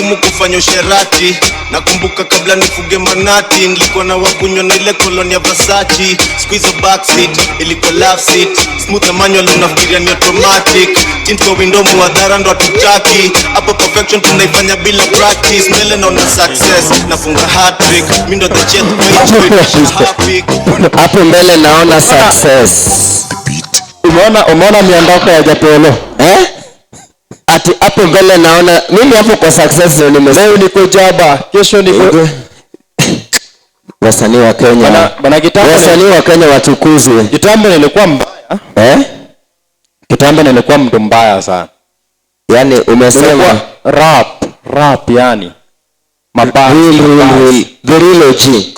ngumu kufanya usherati. Nakumbuka kabla nifuge manati, nilikuwa na wakunywa na ile koloni ya Versace. Squeeze a backseat, ilikuwa love seat. Smooth na manual unafikiria ni automatic. Tint kwa window muadhara ndo hatutaki. Hapo perfection tunaifanya bila practice. Mbele naona success, nafunga hat-trick. Mi ndo the chef Hapo mbele naona success. Umeona miondoko ya Japolo? Eh? Ati hapo mbele naona mimi hapo kwa success ndio nimesema. Leo niko jaba, kesho niko Wasanii wa Kenya. Bana kitambo. Wasanii wa Kenya watukuzwe. Kitambo nilikuwa mbaya. Eh? Kitambo nilikuwa mtu mbaya sana. Yaani umesema Nilikuwa rap yani. Mabaya. Real, real, real. The real OG.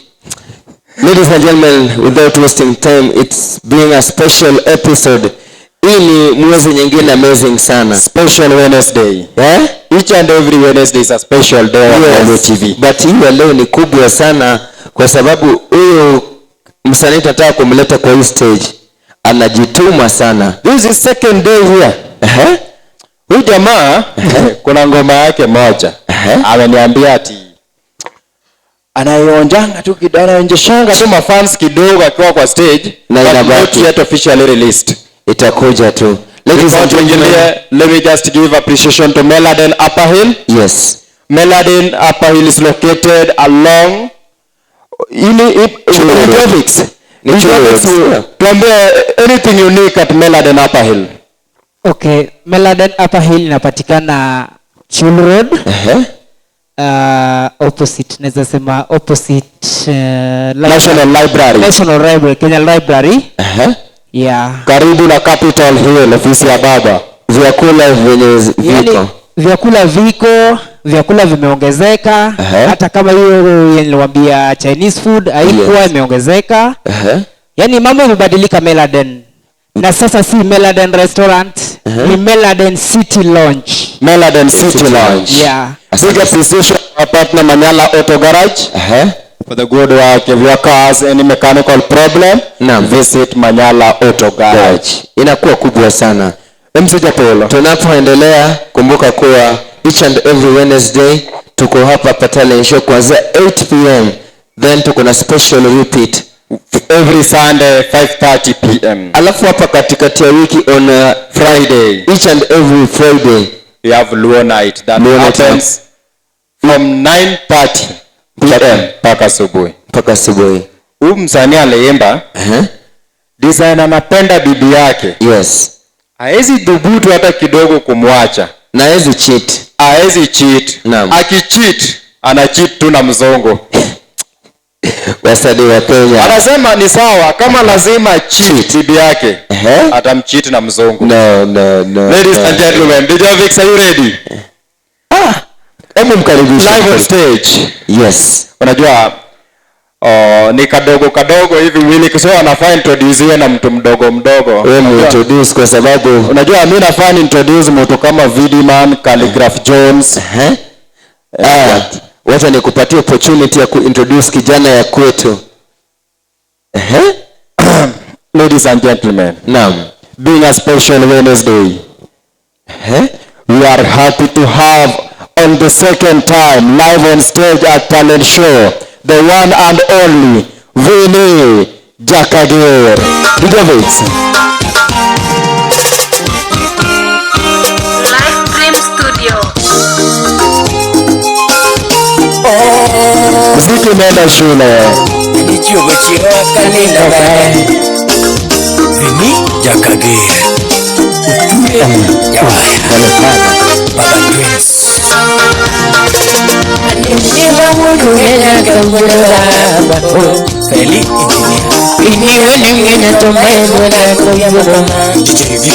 Ladies and gentlemen, without wasting time, it's been a special episode. Hii ni mwezi nyingine amazing sana. Special Wednesday. Eh? Each and every Wednesday is a special day on Nyaluo TV. But hii ya leo ni kubwa sana kwa sababu huyu msanii tunataka kumleta kwa hii stage. Anajituma sana. This is second day here. Eh? Huyu jamaa kuna ngoma yake moja. Ameniambia ati anaionjanga tu kidogo, anaonjeshanga tu mafans kidogo akiwa kwa stage, Na but inabaki. not yet officially released. Itakuja tu. Ladies and gentlemen. Let me just give appreciation to Meladen Upper Hill. Yes. Meladen Upper Hill is located along ili Chuo. Ni chuo. Tuambie anything unique at Meladen Upper Hill. Okay, Meladen Upper Hill inapatikana Chul Road. Opposite, naweza sema opposite National Library. National Library, Kenya Library. Yeah. Karibu na Capitol Hill, ofisi ya baba. Vyakula vyenye viko. Yani, vyakula viko, vyakula vimeongezeka. Hata kama hiyo niliwaambia Chinese food haikuwa imeongezeka. Yaani mambo yamebadilika Meladen. Na sasa si Meladen Restaurant, ni Meladen City Lounge. Meladen City City Lounge. Lounge. Yeah. Big appreciation our partner Manyala Auto Garage. For the good work of your cars, any mechanical problem, Naam. visit Manyala Auto Garage. Garage. Inakuwa kubwa sana. MC Japolo. Tunapoendelea kumbuka kuwa each and every Wednesday tuko hapa pa Talent Show kuanzia 8 p.m. Then tuko na special repeat every Sunday 5:30 p.m. Alafu hapa katikati ya wiki on Friday, each and every Friday we have Luo night that Luo night happens from 9:30 p.m. mpaka asubuhi. Mpaka asubuhi. Huyu msanii aliimba design anapenda bibi yake. Yes. Haezi dhubutu hata kidogo kumwacha. Na haezi cheat. Haezi cheat. Naam. Akicheat, ana cheat tu na mzungu. Wasanii wa Kenya. Anasema ni sawa kama lazima cheat bibi yake. Atamcheat na mzungu. No, no, no. Ladies no. and gentlemen, DJ Vix, are you ready? Hebu mkaribishe. Live on stage. Yes. Unajua ni kadogo kadogo hivi Willy kwa anafaa introduce na mtu mdogo mdogo. Wewe introduce kwa sababu unajua mimi nafaa introduce mtu kama Vidiman, Khaligraph Jones. Wacha nikupatie opportunity ya kuintroduce kijana ya kwetu. Ladies and gentlemen. Naam. Being a special Wednesday. We are happy to have on the second time live on stage at Talent Show the one and only Vinny Jakadier. DJ Vix. Live Dream Studio. Muziki umeenda shule. Vinny Jakadier. Baba Twins. Feli Engineer. DJ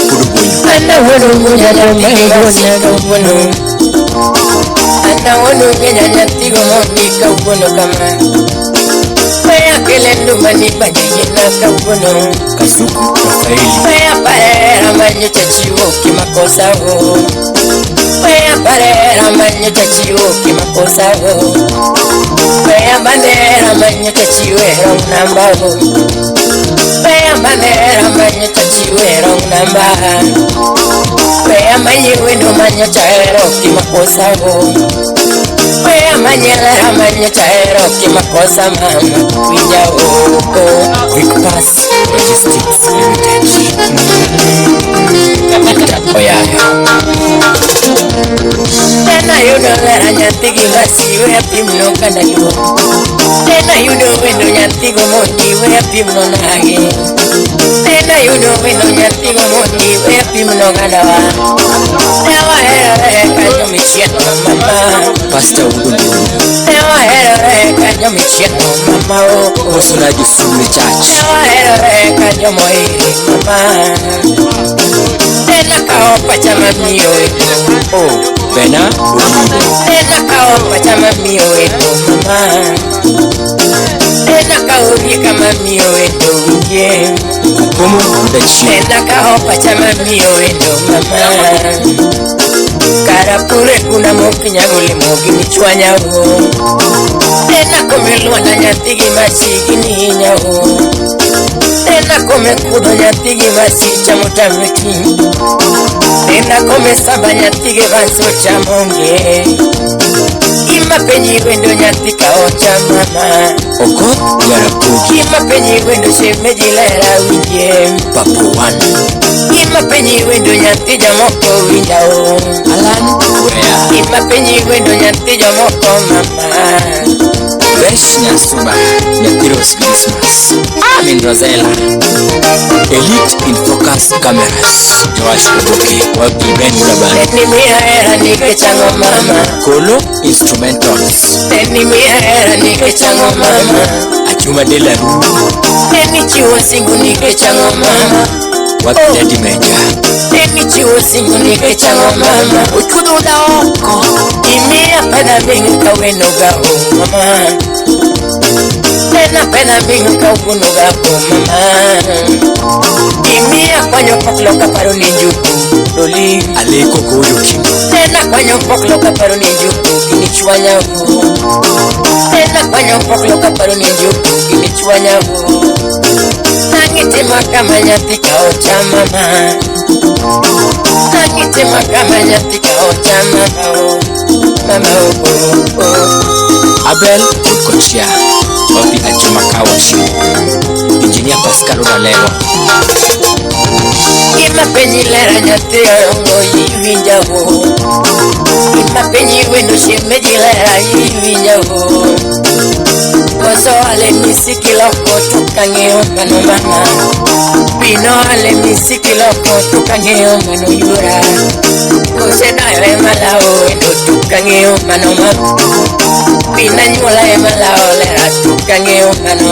Vic Kasuku Rafaeli. Manyela manyo chahero kimakosa mama winja oko Quick Pass Logistics Limited. Victor Oyayo. Tena yudo lera nyathi gi masi we apimno kanda yo. Tena yudo wendo nyathi go mondi we apimno nage. Tena yudo wendo nyathi go mondi we apimno gandawa. Newa hero kanyo michieno mama. Pastor Ugundu. Newa hero kanyo michieno mama o. Osuna Jisumri Church. Newa hero kanyo moiri mama. Tena kao pacha mamiyo Oh, Bena Ugundu. Tena kao pacha mamiyo eto mama. Tena kao rieka mamiyo eto winje. Kukomo Udachi. Tena kao pacha mamiyo eto mama. Karapure kuna mokinyagole mogini chwanyago. Tena komelwana nyathigi masigini hinyago. Tena kome kudho nyathigi masicha motameti. Tena kome saba nyathigi vanso chamonge. Ima penyi wendo nyathi ka ocha mama. Okoth Jaramogi. Ima penyi wendo shemeji lera winje. Papu One. Ima penyi wendo nyathi jomoko winja o. Alan Wea. Ima penyi wendo nyathi jomoko mama. Fresh Nyasuba. Nyathiros Christmas. Amin Rosella. Elite in Focus Cameras. Joash Oboke. Wapi Ben Murabani. Teni miya hera nikech ang'o mama. Kolo Instrumentals. Teni miya hera nikech ang'o mama. Achuma De La Rue. Teni chiwo singu nikech ang'o mama. Wapi Daddy Major. Teni chiwo singu nikech ang'o mama. Ochudho da oko. Imiya pena ming'o kaweno ga o mama. Tena pena ming'o kawuono ga o mama. Imiya kwanyo poklo kaparo ni njugu doli. Aleko Goyo Kim. Tena kwanyo poklo kaparo ni njugu ginichwanya o. Tena kwanyo poklo kaparo ni njugu ginichwanya o. Nangitimo kama nyathi ka ocha mama. Nangitimo kama nyathi ka ocha mama o. Mama o o o. Abel Kochia. Wapi Achuma Kawashi. Engineer Pascal Odalego. Ima penyi lera nyathi ongo iwinja o. Ima penyi wendo shemeji lera iwinja o. Koso ale misiki loko tukang'eyo mano mama. Pino ale misiki loko tukang'eyo mano yura. Kose dayo ema lao endo tukang'eyo mano mama. Pina nyuola ema lao lera tukang'eyo mano.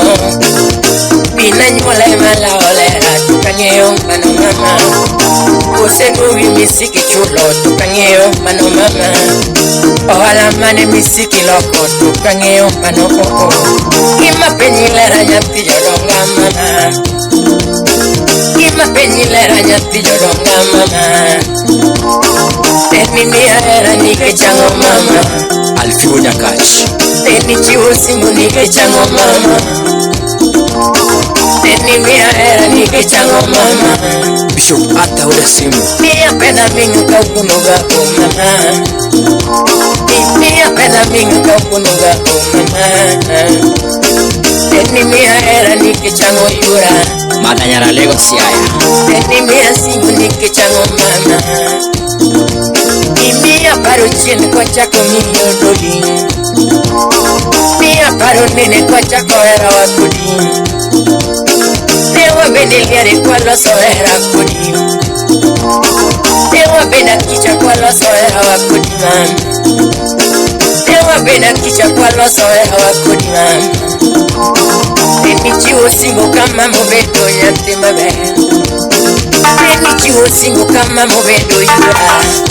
Pina nyuola ema lao lera tukang'eyo mano mama. Kose gowi misiki chulo tukang'eyo mano mama. Ohala mane misiki loko tukang'eyo mano oo. Ima penyi lera nyathi jodonga mama. Ima penyi lera nyathi jodonga mama. Teni miya hera nikech ang'o mama. Alfio Nyakach. Teni chiwo simu nikech ang'o mama. Teni miya hera nikech ang'o mama. Bishop Arthur Odasimu. Miya pena ming'o kawuono ga o mama. Miya pena ming'o kawuono ga o mama. Teni miya hera nikech ang'o yura. Mada Nyaralego Siaya. Teni miya simu nikech ang'o mama. Imiya paro chien kochako miyo doli. Miya paro nene kochako herawa kodi. Ne wabende liare kwaloso hera kodi. Ne wabenda kicha kwaloso herawa kodi mam. Ne wabenda kicha kwaloso herawa kodi mam. Teni chiwo singo kama mobedo nyathi maber. Teni chiwo singo kama mobedo yura.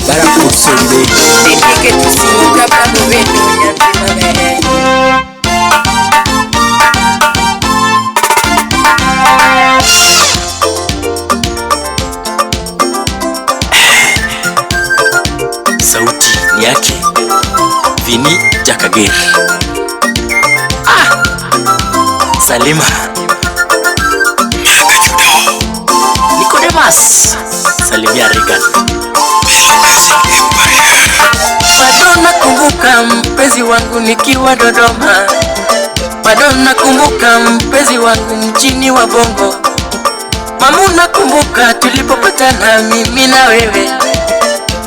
Barak Solibei. Teni keto singo kama mobedo nyathi maber. Sauti ni yake Vini Jakager. Salima Nicodemus. Salimia Regan. Madonna. Nakumbuka mpenzi wangu nikiwa Dodoma, bado nakumbuka mpenzi wangu mjini wa Bongo. Mamu nakumbuka tulipopatana mimi na wewe.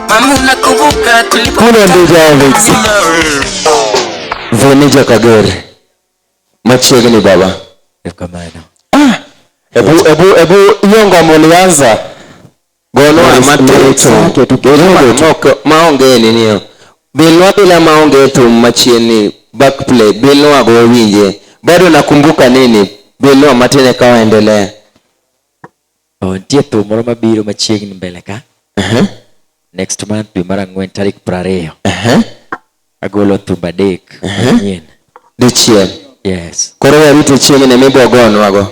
Mamu nakumbuka Huno tulipopatana DJ Alex. Vini Jakager. Machiegni baba. Erokamano. Ebu ebu ebu hiyo ngoma ulianza. Gonwa Lyrics matin yake tu kidogo tu. moko maonge niniyo. Bilwa bila maonge thum machien ni backplay bilwa go winje. Bado nakumbuka nini? Bilwa matin eka waendelea. Oh, nitie thum moro mabiro machiegni mbele ka. Uh-huh. Next month dwe mar ang'wen tarik 20. Uh-huh. Agolo thum adek manyien. Dichiel. Yes. Koro warito chieng'ni mibogonwago.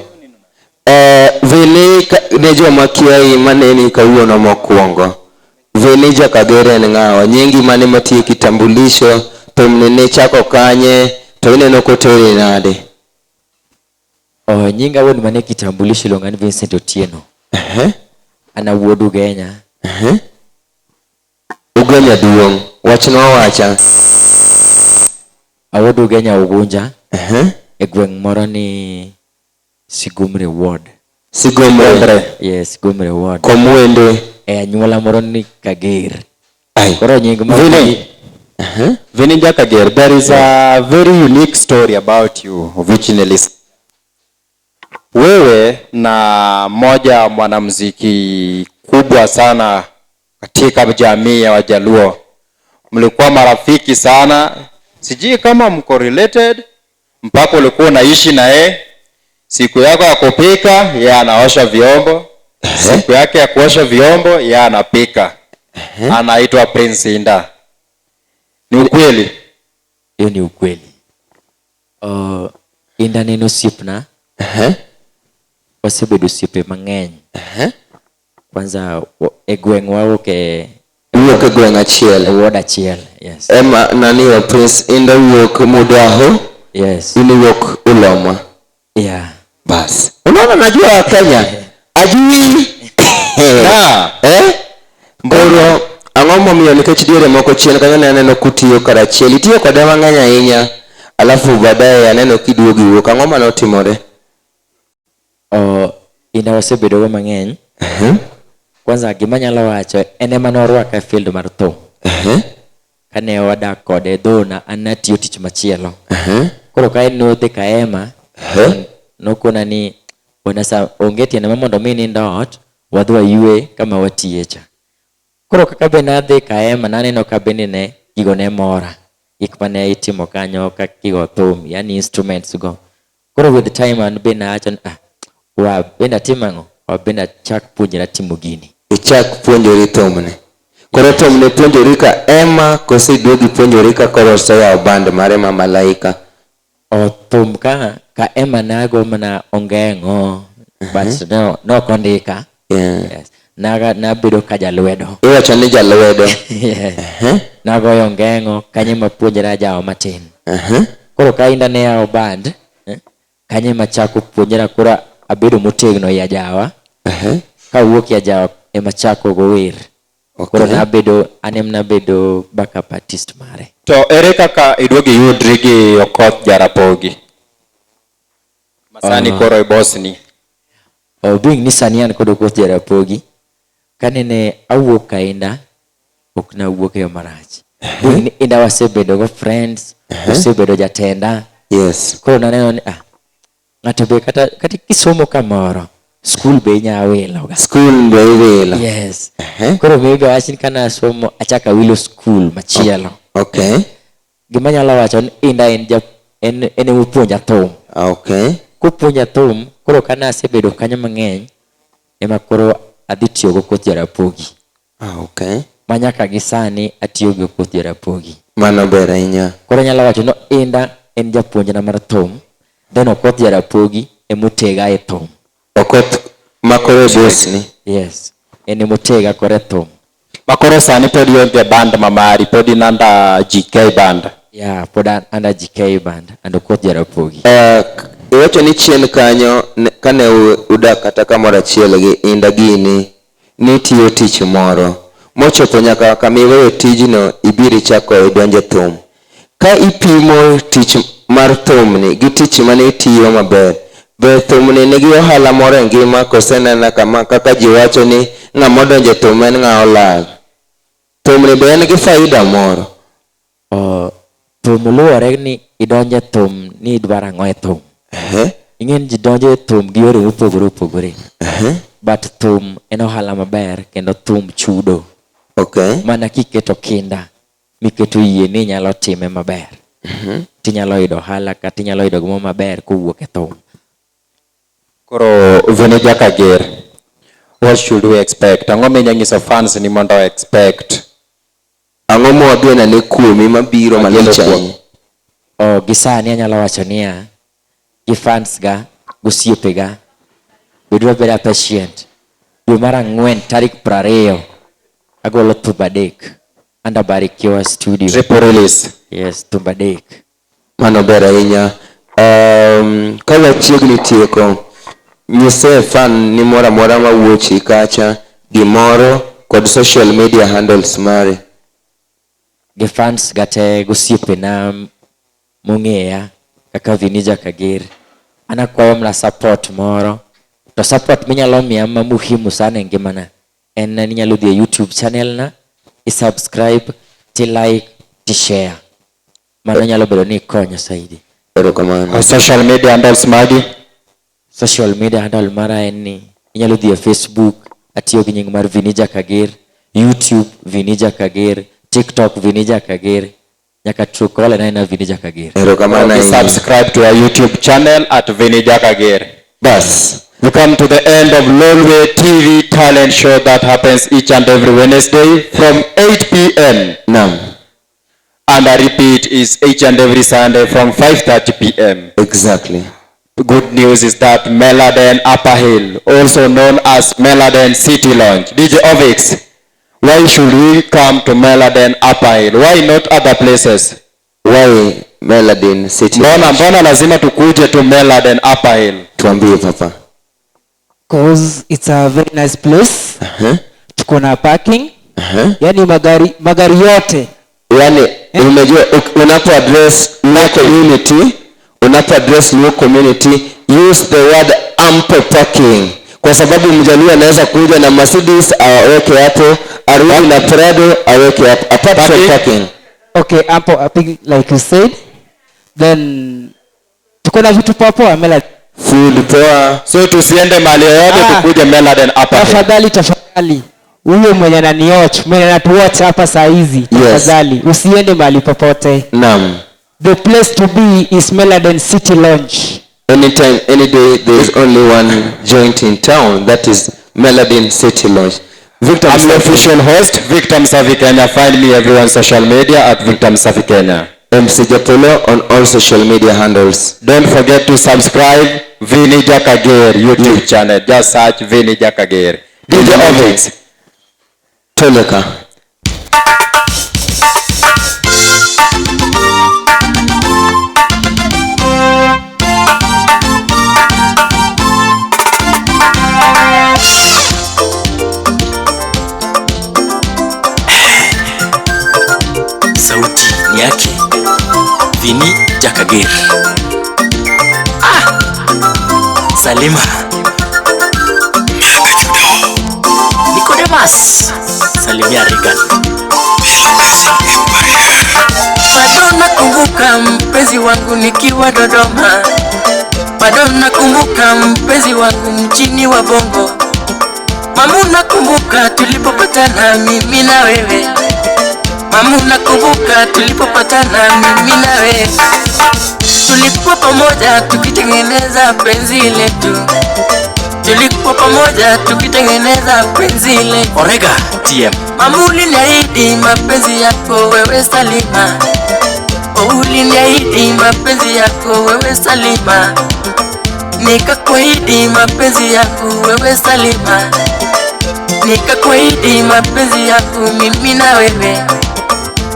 Vini ne joma kiai maneni kawuono mokwongo. Vini Jakager en ng'awa? Nyingi mane matie kitambulisho, thumni ne chako kanye, to ineno koteri nade? Oh, nyinga wuon mane kitambulisho iluonga ni Vincent Otieno. Uh-huh. An awuod Ugenya. Uh-huh. Ugenya duong'. Wachno awacha. Awuod Ugenya Ugunja. Uh-huh. E gweng' moro ni Sigumre Ward. Sigomre. Yes, Sigumre Ward. Komwende. E anyuola moro ni Kager. Ai. Koro nying ma Vini. Uh-huh. Vini Jakager, there is a very unique story about you of which nilis. Wewe na moja mwanamuziki kubwa sana katika jamii ya Wajaluo mlikuwa marafiki sana, sijui kama mko related, mpaka ulikuwa unaishi na yeye. Siku yako ya kupika yeye anaosha vyombo, siku yake ya kuosha vyombo yeye anapika. Anaitwa Prince Indah. Ni ukweli? Hiyo ni ukweli. Indah ne en osiepna. Uh-huh. Wasebedo osiepe mang'eny. Uh-huh. Kwanza e gweng' wawuok e Wuok e gweng' achiel. E ward achiel, yes. Ema nani wa Prince Indah wuok Mudaho. Yes. In iwuok Uloma. Yeah. Bas. Unaona najua Kenya. Ajui. Na. Eh? Koro ang'o momiyo nikech diere moko chien kanyo ne aneno kutiyo karachiel. Itiyo kode mang'eny ahinya. Alafu baadaye aneno kiduogo iwuok. Ang'o mane otimore? Oh, Indah wasebedo go mang'eny. Uh-huh. Kwanza gima anyalo wacho en ema norwaka e field mar thum. Uh-huh. Kane wadak kode though na an natiyo tich machielo. Uh-huh. Koro ka en nodhi Kahema, Uh-huh. nokona ni bwana sa onge tiende ma mondo mi nind ot, wadhi waywe kama watiye cha. Koro kaka be nadhi Kahema naneno ka bende ne gigo ne mora. Gik mane itimo kanyo kaka gigo thum, yani instruments go. Koro with time an be nawacho ni ah, wa bende atim ang'o? Wa bende achak puonjra timo gini. Ichak puonjori thumni. Koro thumni puonjori ka Emma koso iduogi puonjori ka koro oseyawo band mare ma Malaika? O thum ka Emma nago mana ongeng'o, but no, nok ondika. Yeah. Yes. Naga, nabedo ka jalwedo. Iwacho ni jalwedo. Yes. Uh-huh. Nagoyo ongeng'o kanyo ema puonjra jawo matin. Uh-huh. Koro ka Indah ne yawo band, kanyo ema achako puonjra koro abedo motegno e ajawa. Uh-huh. Kawuok e ajawa ema achako go wer. Okay. Koro nabedo, an ema nabedo backup artist mare. To ere kaka iduogo iyudri gi Okoth Jarapogi? Masani koro e boss ni. Oh, being ni sani an kod Okoth Jarapogi, kanene awuok ka Indah, ok nawuok e yo marach. Being ni Indah wasebedo go friends, osebedo jatenda. Yes. Koro naneno ni ng'ato be kata kisomo kamoro, school be inya wilo ga. School be iwilo. Yes. Uh-huh. Koro maybe awach ni kana somo achako awilo school machielo. Okay. Gima anyalo wacho ni Indah en ja, en, en ema opuonja thum. Okay. Kopuonja thum, koro kane asebedo kanyo mang'eny, ema koro adhi tiyo go Okoth Jarapogi. Ah, okay. Ma nyaka gi sani atiyo gi Okoth Jarapogi. Mano ber ahinya. Koro anyalo wacho ni Indah en japuonjna mar thum, then Okoth Jarapogi ema otega e thum. Okoth ma koro e boss ni. Yes. En ema otega koro e thum. Ma koro sani pod ionge band ma mari, pod in under GK band. Yeah, pod an under GK band and Okoth Jarapogi. Iwacho ni chien kanyo kane udak kata kamoro achiel gi Indah gini, nitiyo tich moro. mochopo nyaka kama iweyo tijno ibiro chako idonje thum. Ka ipimo tich mar thumni gi tich mane itiyo maber, be thumni nigi ohala moro e ngima kose nena kama kaka ji wacho ni ng'ama odonjo e thum en ng'a olal? Thumni be en gi faida moro? Thum luwore ni idonjo e thum ni idwaro ang'o e thum. Ing'e ni ji donjo e thum gi yore mopogore opogore. But thum en ohala maber kendo thum chudo. Mana kiketo kinda miketo yie ni inyalo time maber. Tinyalo yudo ohala kata inyalo yudo gimoro maber kowuok e thum. Koro Vinny Jakager, what should we expect? Ang'o minya nyiso fans ni mondo expect? Ang'o mwageno ne kuomi mabiro malich ahinya? Oh, gi sani anyalo wacho niya, gi fans ga, gosiepega, beduru abeda patient. Dwe mar ang'wen tarik 20 agolo thumbe adek under Barikiwa Studio. Triple release. Yes, thumbe adek. Mano ber ahinya. Ka wachiegni tieko, nyise fan ni moro amora mawuochi kacha gimoro kod social media handles mari. Gi fans ga te, gosiepena mong'eya kaka Vinny Jakager, an akwayo mana support moro. To support minyalo miya ma muhimu sana e ngimana en ni inyalo dhi e YouTube channel na, i subscribe, ti like, ti share. Mano nyalo bedo ni ikonyo saidi. Erokamano. Social media handles magi? Social media handle mara en ni inyalo dhi e Facebook, atiyo gi nying mar Vinny Jakager, YouTube Vinny Jakager, TikTok Vinny Jakager, nyaka Truecaller en Vinny Jakager. Erokamano ahinya. Subscribe to our YouTube channel at Vinny Jakager. Bas. We come to the end of Lolwe TV talent show that happens each and every Wednesday from 8 p.m. Naam. And a repeat is each and every Sunday from 5:30 p.m. Exactly. The good news is that Meladen Upper Hill, also known as Meladen City Lounge. DJ Ovix, why should we come to Meladen Upper Hill? Why not other places? Why Meladen City Mbona Lounge? mbona lazima tukuje tu Meladen Upper Hill? Tuambie papa. Cause it's a very nice place. Tuko na parking. Yani magari yote. Yani umejua unapo address Luo community, unapo address Luo community, use the word ample parking. Kwa sababu Mjaluo anaweza kuja na Mercedes aweke hapo, arudi na Prado aweke hapo. Apart from parking. Okay, ample parking like you said. Then tuko na vitu poa poa Meladen. Food poa. So tusiende mahali yoyote, tukuje Meladen Upper Hill. Tafadhali, tafadhali. Huyo mwenye ananiwatch, mwenye anatuwatch hapa saa hizi, tafadhali usiende mahali popote. Naam. The place to be is Meladen City Lounge. Anytime, any day, there is only one joint in town, that is Meladen City Lounge. Victor I'm your Msafi. official host, Victor Msafi Kenya. Find me everywhere on social media at Victor Msafi Kenya. MC Japolo on all social media handles. Don't forget to subscribe Vinny Jakager YouTube channel. Just search Vinny Jakager. DJ Ovix. Toleka. Sauti ni yake Vinny Jakager. Salima Nicodemus, salimia Regan. Bado nakumbuka mpenzi wangu nikiwa Dodoma, bado nakumbuka mpenzi wangu mjini wa Bongo. Mamu nakumbuka tulipopatana mimi na wewe, mamu nakumbuka tulipopatana mimi na wewe. Tulikuwa pamoja tukitengeneza penzi letu, tulikuwa pamoja tukitengeneza penzi letu. Orega TM. Mamu uliniahidi mapenzi yako wewe Salima, uliniahidi mapenzi yako wewe Salima, nikakuahidi mapenzi yako wewe Salima, nikakuahidi mapenzi yako mimi na wewe.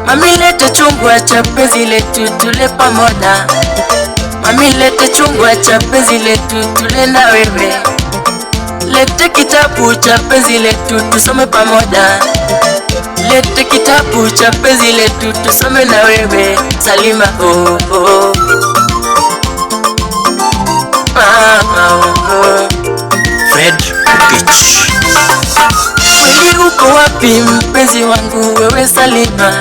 Mami lete chungwa cha penzi letu tule pamoja, mami lete chungwa cha penzi letu tule na wewe, lete kitabu cha penzi letu tusome pamoja, Lete kitabu cha penzi letu tusome na wewe Salima, oh, oh. Mama, oh, oh. Fred Oketch. Kweli uko wapi mpenzi wangu wewe Salima?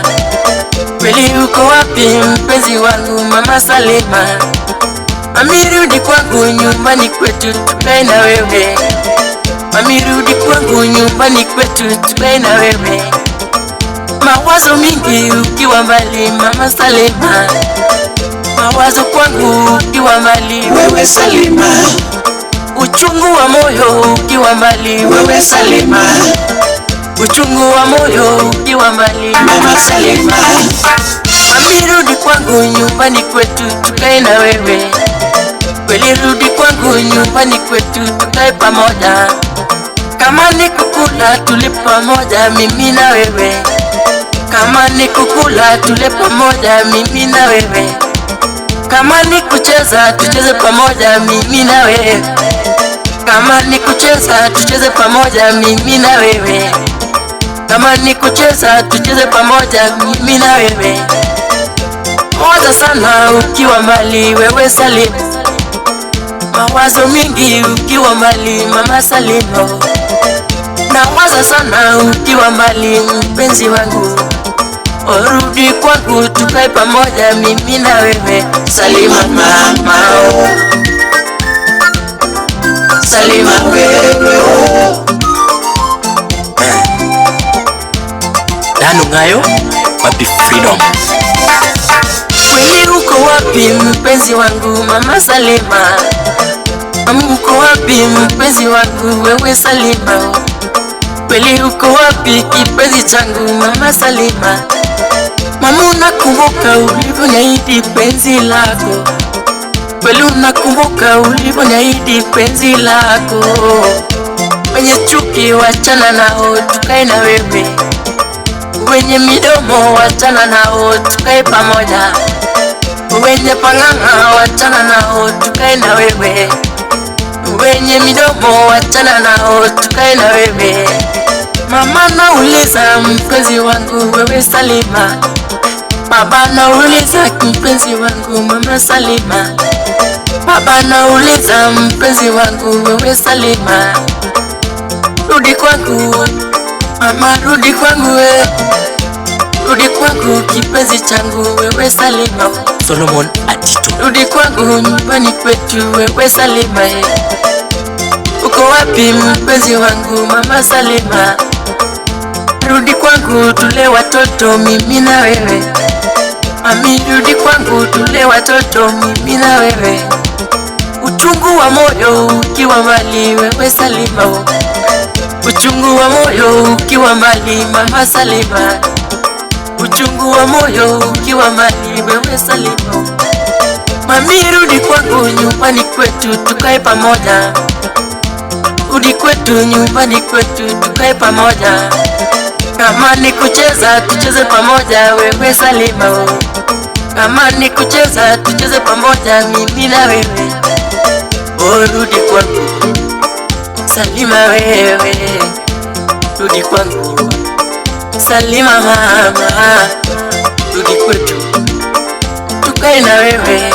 Kweli uko wapi mpenzi wangu mama Salima? Mami rudi kwangu nyumbani kwetu tukae na wewe. Mami rudi kwangu nyumbani kwetu tukae na wewe. Mawazo mingi ukiwa mbali mama Salima. Mawazo kwangu ukiwa mbali Wewe Salima, Uchungu wa moyo ukiwa mbali wewe Salima, Uchungu wa moyo ukiwa mbali mama Salima, Mami rudi kwangu nyumbani kwetu tukae na wewe. Kweli rudi kwangu nyumbani kwetu tukae pamoja. Kama ni kukula tule pamoja mimi na wewe. Kama ni kukula tule pamoja mimi na wewe. Kama ni kucheza tucheze pamoja mimi na wewe. Kama ni kucheza tucheze pamoja mimi na wewe. Kama ni kucheza tucheze pamoja mimi na wewe. Mawazo sana ukiwa mbali wewe Salima. Mawazo mingi ukiwa mbali mama Salima. Nawaza sana ukiwa mbali mpenzi wangu. Rudi kwangu tukae pamoja mimi na wewe Salima mama, oh. Salima wewe, oh. Danu Ngayo, wapi Freedom? Kweli uko wapi mpenzi wangu mama Salima? Mama uko wapi mpenzi wangu wewe Salima? Kweli uko wapi kipenzi changu mama Salima? Mama unakumbuka ulivyoniahidi penzi lako? Kweli unakumbuka ulivyoniahidi penzi lako? Wenye chuki wachana nao tukae na wewe. Wenye midomo wachana nao tukae pamoja. Wenye panganga wachana nao tukae na wewe. Wenye midomo wachana nao tukae na wewe. Mama nauliza mpenzi wangu wewe Salima. Baba nauliza mpenzi wangu mama Salima. Baba nauliza mpenzi wangu wewe Salima. Rudi kwangu mama, rudi kwangu we. Rudi kwangu kipenzi changu wewe Salima. Solomon Atito. Rudi kwangu nyumbani kwetu wewe Salima. Uko wapi mpenzi wangu mama Salima? Rudi kwangu tule watoto mimi na wewe. Mami rudi kwangu tule watoto mimi na wewe. Uchungu wa moyo ukiwa mbali wewe Salima. Uchungu wa moyo ukiwa mbali mama Salima. Uchungu wa moyo ukiwa mbali wewe Salima. Mami rudi kwangu nyumbani kwetu tukae pamoja. Rudi kwetu nyumbani kwetu tukae pamoja. Kama ni kucheza tucheze pamoja wewe Salima. Kama ni kucheza tucheze pamoja mimi na wewe. Oh, rudi kwangu Salima wewe. Rudi kwangu Salima mama. Rudi kwetu tukae na wewe.